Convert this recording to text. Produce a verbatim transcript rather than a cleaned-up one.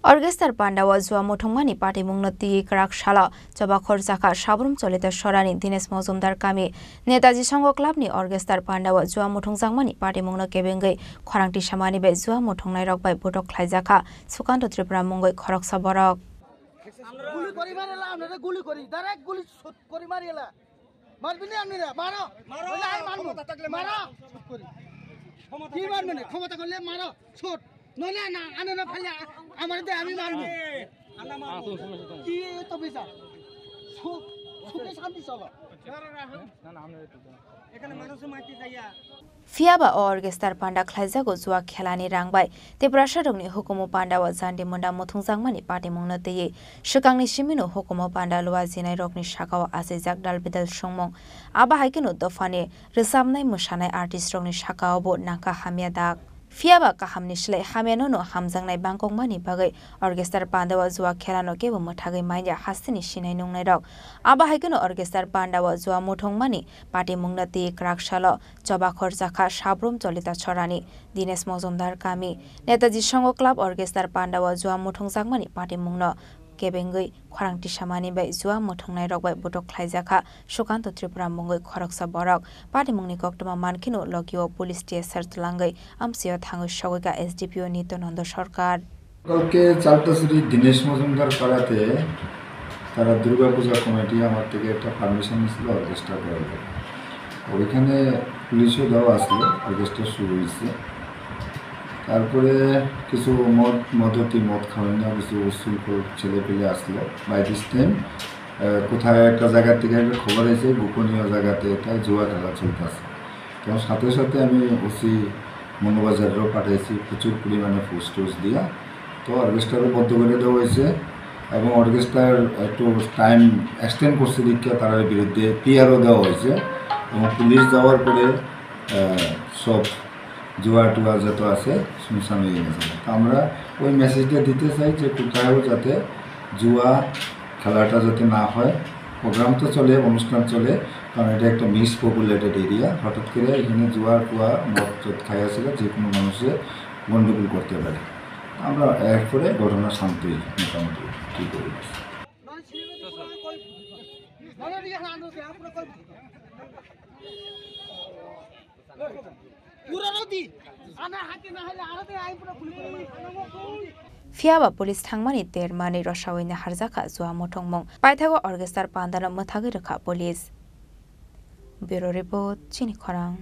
Orchestra pandao jua muthungmani patimungno twiwi kwrak salo chobakhor jakha Sabrum Cholita Sorani Dinesh Mojumdar kami. Netaji Songho Clubni orchestra pandao jua muthungjakmani patimungno kebengwi khorang tisamani bai jua muthungnairok bai botok khlaijakha Sukanto Tripura mungwi khoroksa borok. গুলি কৰি মাৰিলে, আপোনালোকে গুলি কৰি, ডাইৰেক্ট গুলী শ্বুট কৰি মাৰিলে। মাৰিবি নে আমি ৰে? মাৰো। মাৰো। নইলে আমি মাৰিম। ক্ষমতা থাকিলে মাৰো। মাৰো। শ্বুট কৰি। ক্ষমতা কি থাকিলে মাৰিবি নে? মাৰো। ক্ষমতা কৰিলে মাৰো। শ্বুট। নইলে না, আনে না ফালে, আমারে দে, আমি মারবো। কি তো বিচার? সুখ, সুখে শান্তি চলো। এখানে মানুষ মারতে যাইয়া। Phiya ba o orchestra panda khlaijago jua khelani rang bai Tiprasarokni hukumu pandao jandi munda muthungjakmani patimungno twiwi. Swkangni simino hukumu panda luajinairokni sakao achaijak dalbidal songmung. Abo hai kheno dophani rwchapnai mwsanai artistrokni sakaobo nangkha hamya dak. Phiya ba kahamni slai hamyanono hamjaknai bangkokmani bagwi orchestra pandao jua khelano kebo mwthagwi manya hasteni sinai nungnairok. Abo hai kheno orchestra pandao jua muthungmani patimungno twiwi kwrak salo chobakhor jakha Sabrum Cholita Sorani Dinesh Mojumdar kami. Netaji Songho Club orchestra pandao jua muthungjakmani patimungno kebengwi khorang tisamani bai jua muthungnairok bai botok khlaijakha Sukanto Tripura mungwi khoroksa borok. Patimungni koktwma mankheno logio police T S R twlangwi amchaio thangwi sogwikha S D P O Nityananda Sarkar. কালকে চালতাসুরি দীনেশ মজুমদার পাড়াতে তারা দুর্গা পূজা কমিটি আমার থেকে একটা পারমিশন নিয়েছিল অর্কেস্ট্রা করার জন্য। ওইখানে পুলিশও দেওয়া আসলো, অর্কেস্ট্রা শুরু হয়েছে। তারপরে কিছু মদ, মদতি, মদ খাওয়ানো কিছু উশৃঙ্খল ছেলেপেলে আসলো। বাই দিস টাইম, আহ, কোথায় একটা জায়গা থেকে একটা খবর এসে গোপনীয় জায়গাতে একটা জুয়া খেলা চলতেছে। তখন সাথে সাথে আমি ওসি মনোবাজারও পাঠাইছি, প্রচুর পরিমাণে ফোর্স টোর্স দিয়া। তো অর্কেস্ট্রারও বন্ধ করে দেওয়া হয়েছে এবং অর্কেস্ট্রার একটু টাইম এক্সটেন্ড করছে দেখিয়া তার বিরুদ্ধে পিআরও দেওয়া হয়েছে এবং পুলিশ যাওয়ার পরে, আহ, সব জুয়া টুয়া যত আছে সুনসান হয়ে গেছে। তো আমরা ওই মেসেজটা দিতে চাই যে কোথাও যাতে জুয়া খেলাটা যাতে না হয়। প্রোগ্রাম তো চলে, অনুষ্ঠান চলে, কারণ এটা একটা মিস পপুলেটেড এরিয়া। হঠাৎ করে এখানে জুয়া টুয়া মদ টদ খাইয়া ছিল, যে কোনো মানুষে গন্ডগোল করতে পারে। আমরা এরপরে ঘটনা শান্তই মোটামুটি ঠিক হয়ে গেছে। Phiya ba police thangmani ter manwi rosaui naharjakha jua muthungmung. Paithago orchestra pandano mwthagwi rwkha police. Bureau Report, Chini Khorang.